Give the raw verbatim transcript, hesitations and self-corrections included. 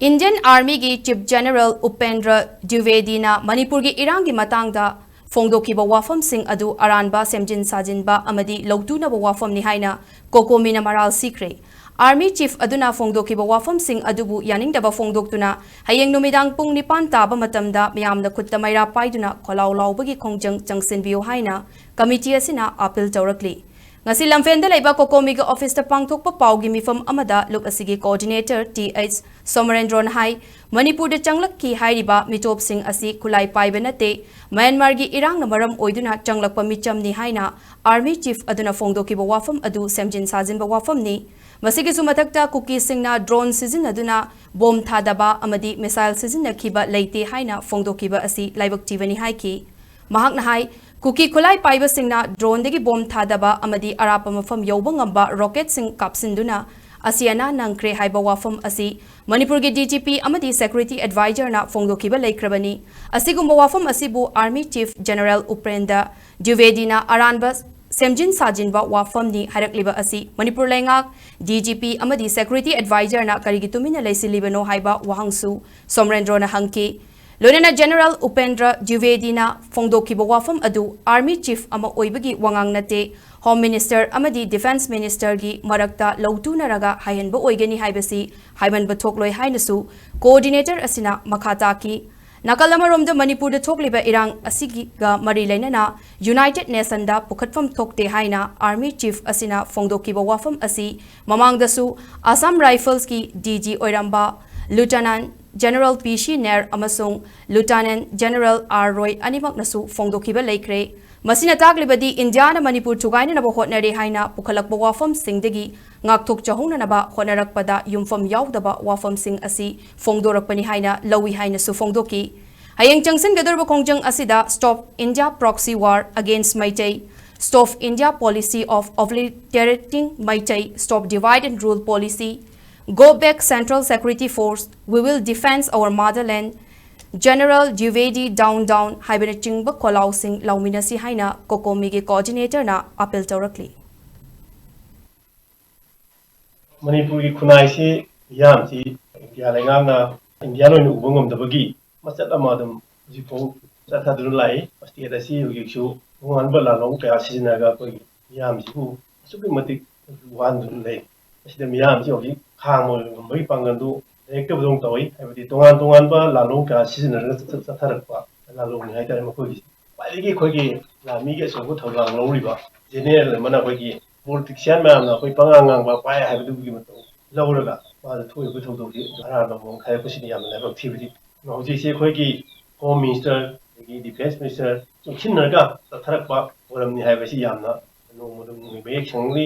Indian Armyꯒꯤ Chief General Upendra Dwivedina ꯃꯅꯤꯄꯨꯔꯒꯤ ꯏꯔꯥꯡꯒꯤ ꯃꯇꯥꯡꯗ ꯐꯣꯡꯗꯣꯛꯈꯤꯕ ꯋꯥꯐꯝꯁꯤꯡ ꯑꯗꯨ ꯑꯔꯥꯟꯕ, ꯁꯦꯝꯖꯤꯟ ꯁꯥꯖꯤꯟꯕ ꯑꯃꯗꯤ ꯂꯧꯇꯨꯅꯕ ꯋꯥꯐꯝꯅꯤ ꯍꯥꯏꯅ ꯀꯣꯀꯣꯃꯤꯅ ꯃꯔꯥꯜ ꯁꯤꯈ꯭ꯔꯦ꯫ Army Chief ꯑꯗꯨꯅ ꯐꯣꯡꯗꯣꯛꯈꯤꯕ ꯋꯥꯐꯝꯁꯤꯡ ꯑꯗꯨꯕꯨ ꯌꯥꯅꯤꯡꯗꯕ ꯐꯣꯡꯗꯣꯛꯇꯨꯅ ꯍꯌꯦꯡ ꯅꯨꯃꯤꯗꯥꯡ ꯄꯨꯡ ꯅꯤꯄꯥꯟ ꯇꯥꯕ ꯃꯇꯝꯗ ꯃꯤꯌꯥꯝꯅ ꯈꯨꯠꯇ ꯃꯩꯔꯥ ꯄꯥꯏꯗꯨꯅ ꯈꯣꯜꯂꯥꯎ ꯂꯥꯎꯕꯒꯤ ꯈꯣꯡꯖꯪ ꯆꯪꯁꯤꯟꯕꯤꯌꯨ ꯍꯥꯏꯅ committee ꯑꯁꯤꯅ appeal ꯇꯧꯔꯛꯂꯤ꯫ ꯉꯁꯤ ꯂꯝꯐꯦꯜꯗ ꯂꯩꯕ ꯀꯣꯀꯣꯃꯤꯒꯤ officeꯇ ꯄꯥꯡꯊꯣꯛꯄ ꯄꯥꯎꯒꯤ ꯃꯤꯐꯝ ꯑꯃꯗ ꯂꯨꯞ ꯑꯁꯤꯒꯤ coordinator ꯇꯤ ꯑꯩꯆ ꯁꯣꯃꯔꯦꯟꯗ꯭ꯔꯣꯅ ꯍꯥꯏ, ꯃꯅꯤꯄꯨꯔꯗ ꯆꯪꯂꯛꯈꯤ ꯍꯥꯏꯔꯤꯕ ꯃꯤꯇꯣꯞꯁꯤꯡ ꯑꯁꯤ ꯈꯨꯠꯂꯥꯏ ꯄꯥꯏꯕ ꯅꯠꯇꯦ, ꯃ꯭ꯌꯥꯟꯃꯥꯔꯒꯤ ꯏꯔꯥꯡꯅ ꯃꯔꯝ ꯑꯣꯏꯗꯨꯅ ꯆꯪꯂꯛꯄ ꯃꯤꯆꯝꯅꯤ ꯍꯥꯏꯅ Army Chief ꯑꯗꯨꯅ ꯐꯣꯡꯗꯣꯛꯈꯤꯕ ꯋꯥꯐꯝ ꯑꯗꯨ ꯁꯦꯝꯖꯤꯟ ꯁꯥꯖꯤꯟꯕ ꯋꯥꯐꯝꯅꯤ꯫ ꯃꯁꯤꯒꯤꯁꯨ ꯃꯊꯛꯇ ꯀꯨꯀꯤꯁꯤꯡꯅ drone ꯁꯤꯖꯤꯟꯅꯗꯨꯅ bomb ꯊꯥꯗꯕ ꯑꯃꯗꯤ missile ꯁꯤꯖꯤꯟꯅꯈꯤꯕ ꯂꯩꯇꯦ ꯍꯥꯏꯅ ꯐꯣꯡꯗꯣꯛꯈꯤꯕ ꯑꯁꯤ ꯂꯥꯏꯕꯛ ꯊꯤꯕꯅꯤ ꯍꯥꯏꯈꯤ꯫ ꯃꯍꯥꯛꯅ ꯍꯥꯏ, ꯀꯨꯀꯤ ꯈꯨꯠꯂꯥꯏ ꯄꯥꯏꯕꯁꯤꯡꯅ droneꯗꯒꯤ bomb ꯊꯥꯗꯕ ꯑꯃꯗꯤ ꯑꯔꯥꯞꯄ ꯃꯐꯝ ꯌꯧꯕ ꯉꯝꯕ rocketꯁꯤꯡ ꯀꯥꯞꯁꯤꯟꯗꯨꯅ ꯑꯁꯤ ꯑꯅꯥ ꯅꯪꯈ꯭ꯔꯦ ꯍꯥꯏꯕ ꯋꯥꯐꯝ ꯑꯁꯤ ꯃꯅꯤꯄꯨꯔꯒꯤ D G P ꯑꯃꯗꯤ Security Advisorꯅ ꯐꯣꯡꯗꯣꯛꯈꯤꯕ ꯂꯩꯈ꯭ꯔꯕꯅꯤ꯫ ꯑꯁꯤꯒꯨꯝꯕ ꯋꯥꯐꯝ ꯑꯁꯤꯕꯨ Army Chief General ꯎꯄꯦꯟꯗ꯭ꯔ ꯗ꯭ꯋꯤꯕꯦꯗꯤꯅ ꯑꯔꯥꯟꯕ ꯁꯦꯝꯖꯤꯟ ꯁꯥꯖꯤꯟꯕ ꯋꯥꯐꯝꯅꯤ ꯍꯥꯏꯔꯛꯂꯤꯕ ꯑꯁꯤ ꯃꯅꯤꯄꯨꯔ ꯂꯩꯉꯥꯛ, D G P ꯑꯃꯗꯤ Security Advisorꯅ ꯀꯔꯤꯒꯤ ꯇꯨꯃꯤꯟꯅ ꯂꯩꯁꯤꯜꯂꯤꯕꯅꯣ ꯍꯥꯏꯕ ꯋꯥꯍꯪꯁꯨ ꯁꯣꯃꯔꯦꯟꯗ꯭ꯔꯣꯅ ꯍꯪꯈꯤ꯫ ꯂꯣꯏꯅꯅ General ꯎꯄꯦꯟꯗ꯭ꯔ ꯗ꯭ꯋꯤꯕꯦꯗꯤꯅ ꯐꯣꯡꯗꯣꯛꯈꯤꯕ ꯋꯥꯐꯝ ꯑꯗꯨ Army Chief ꯑꯃ ꯑꯣꯏꯕꯒꯤ ꯋꯥꯉꯥꯡ ꯅꯠꯇꯦ, Home Minister ꯑꯃꯗꯤ Defence Ministerꯒꯤ ꯃꯔꯛꯇ ꯂꯧꯇꯨꯅꯔꯒ ꯍꯥꯏꯍꯟꯕ ꯑꯣꯏꯒꯅꯤ ꯍꯥꯏꯕꯁꯤ ꯍꯥꯏꯃꯟꯕ ꯊꯣꯛꯂꯣꯏ ꯍꯥꯏꯅꯁꯨ coordinator ꯑꯁꯤꯅ ꯃꯈꯥ ꯇꯥꯈꯤ꯫ ꯅꯥꯀꯜ ꯑꯃꯔꯣꯝꯗ ꯃꯅꯤꯄꯨꯔꯗ ꯊꯣꯛꯂꯤꯕ ꯏꯔꯥꯡ ꯑꯁꯤꯒ ꯃꯔꯤ ꯂꯩꯅꯅ United Nationꯗ ꯄꯨꯈꯠꯐꯝ ꯊꯣꯛꯇꯦ ꯍꯥꯏꯅ Army Chief ꯑꯁꯤꯅ ꯐꯣꯡꯗꯣꯛꯈꯤꯕ ꯋꯥꯐꯝ ꯑꯁꯤ ꯃꯃꯥꯡꯗꯁꯨ Assam Riflesꯀꯤ D G ꯑꯣꯏꯔꯝꯕ Lieutenant General P C Nair ꯑꯃꯁꯨꯡ Lieutenant General R Roy ꯑꯅꯤꯃꯛꯅꯁꯨ ꯐꯣꯡꯗꯣꯛꯈꯤꯕ ꯂꯩꯈ꯭ꯔꯦ꯫ ꯃꯁꯤꯅ ꯇꯥꯛꯂꯤꯕꯗꯤ ꯏꯟꯗꯤꯌꯥꯅ ꯃꯅꯤꯄꯨꯔ ꯊꯨꯒꯥꯏꯅꯅꯕ ꯍꯣꯠꯅꯔꯦ ꯍꯥꯏꯅ ꯄꯨꯈꯠꯂꯛꯄ ꯋꯥꯐꯝꯁꯤꯡꯗꯒꯤ ꯉꯥꯛꯊꯣꯛꯆꯍꯧꯅꯅꯕ ꯍꯣꯠꯅꯔꯛꯄꯗ ꯌꯨꯝꯐꯝ ꯌꯥꯎꯗꯕ ꯋꯥꯐꯝꯁꯤꯡ ꯑꯁꯤ ꯐꯣꯡꯗꯣꯔꯛꯄꯅꯤ ꯍꯥꯏꯅ ꯂꯧꯏ ꯍꯥꯏꯅꯁꯨ ꯐꯣꯡꯗꯣꯛꯈꯤ꯫ ꯍꯌꯦꯡ ꯆꯪꯁꯤꯟꯒꯗꯧꯔꯤꯕ ꯈꯣꯡꯖꯪ ꯑꯁꯤꯗ Stop India Proxy War Against Meitei, Stop India Policy of Obliterating Meitei, Stop Divide and Rule Policy, Go Back Central Security Force, We Will Defend Our Motherland, General Dwivedi Down Down ꯍꯥꯏꯕꯅꯆꯤꯡꯕ ꯈꯣꯜꯂꯥꯎꯁꯤꯡ ꯂꯥꯎꯃꯤꯟꯅꯁꯤ ꯍꯥꯏꯅ ꯀꯣꯀꯣꯃꯤꯒꯤ coordinatorꯅ appeal ꯇꯧꯔꯛꯂꯤ꯫ ꯃꯅꯤꯄꯨꯔꯒꯤ ꯈꯨꯟꯅꯥꯏꯁꯤ ꯃꯤꯌꯥꯝꯁꯤ India ꯂꯩꯉꯥꯛꯅ India ꯑꯣꯏꯅ ꯎꯕ ꯉꯝꯗꯕꯒꯤ ꯃꯆꯠ ꯑꯃ ꯑꯗꯨꯝ ꯍꯧꯖꯤꯛꯐꯥꯎ ꯆꯠꯊꯗꯨꯅ ꯂꯥꯛꯏ꯫ ꯁ꯭ꯇꯦꯠ ꯑꯁꯤ ꯍꯧꯖꯤꯛꯁꯨ ꯇꯣꯉꯥꯟꯕ ꯂꯥꯂꯣꯡ ꯀꯌꯥ ꯁꯤꯖꯤꯟꯅꯔꯒ ꯑꯩꯈꯣꯏꯒꯤ ꯃꯤꯌꯥꯝꯁꯤꯕꯨ ꯑꯁꯨꯛꯀꯤ ꯃꯇꯤꯛ ꯋꯥꯍꯟꯗꯨꯅ ꯂꯩ꯫ ꯃꯁꯤꯗ ꯃꯤꯌꯥꯝꯁꯤ ꯍꯧꯖꯤꯛ ꯈꯥꯡꯕ ꯉꯝꯕꯒꯤ ꯄꯥꯡꯒꯜꯗꯨ ꯂꯩꯔꯛꯇꯕꯗꯧꯅ ꯇꯧꯏ꯫ ꯍꯥꯏꯕꯗꯤ ꯇꯣꯉꯥꯟ ꯇꯣꯉꯥꯟꯕ ꯂꯥꯂꯣꯡ ꯀꯌꯥ ꯁꯤꯖꯤꯟꯅꯔꯒ ꯆꯠꯊ- ꯆꯠꯊꯔꯛꯄ ꯂꯥꯂꯣꯡꯅꯤ ꯍꯥꯏꯇꯥꯔꯦ ꯃꯈꯣꯏꯒꯤꯁꯤ꯫ ꯈ꯭ꯋꯥꯏꯗꯒꯤ ꯑꯩꯈꯣꯏꯒꯤ ꯂꯥꯟꯃꯤꯒꯤ ꯑꯆꯧꯕ ꯊꯧꯗꯥꯡ ꯂꯧꯔꯤꯕ ꯖꯦꯅꯦꯔꯦꯜ ꯑꯃꯅ ꯑꯩꯈꯣꯏꯒꯤ ꯄꯣꯂꯤꯇꯤꯛꯁꯤꯌꯥꯟ ꯃꯌꯥꯝꯅ ꯑꯩꯈꯣꯏ ꯄꯉꯥꯡ ꯉꯥꯡꯕ ꯄꯥꯏ ꯍꯥꯏꯕꯗꯨꯒꯤ ꯃꯇꯧ ꯂꯧꯔꯒ ꯃꯥꯗ ꯊꯣꯛꯏꯕ ꯊꯧꯗꯣꯛꯁꯤ ꯑꯔꯥꯟꯕ ꯃꯑꯣꯡ ꯈꯥꯏꯗꯣꯛꯄꯁꯤꯗꯤ ꯌꯥꯝꯅ ꯂꯥꯏꯕꯛ ꯊꯤꯕꯗꯤ꯫ ꯍꯧꯖꯤꯛꯁꯤ ꯑꯩꯈꯣꯏꯒꯤ ꯍꯣꯝ ꯃꯤꯅꯤꯁꯇꯔ ꯑꯗꯒꯤ ꯗꯤꯐꯦꯟꯁ ꯃꯤꯅꯤꯁꯇꯔ ꯆꯨꯡꯁꯤꯟꯅꯔꯒ ꯆꯠꯊꯔꯛꯄ ꯊꯧꯔꯝꯅꯤ ꯍꯥꯏꯕꯁꯤ ꯌꯥꯝꯅ ꯅꯣꯡꯃꯗ ꯅꯣꯡꯃꯒꯤ ꯃꯌꯦꯛ ꯁꯦꯡꯂꯤ꯫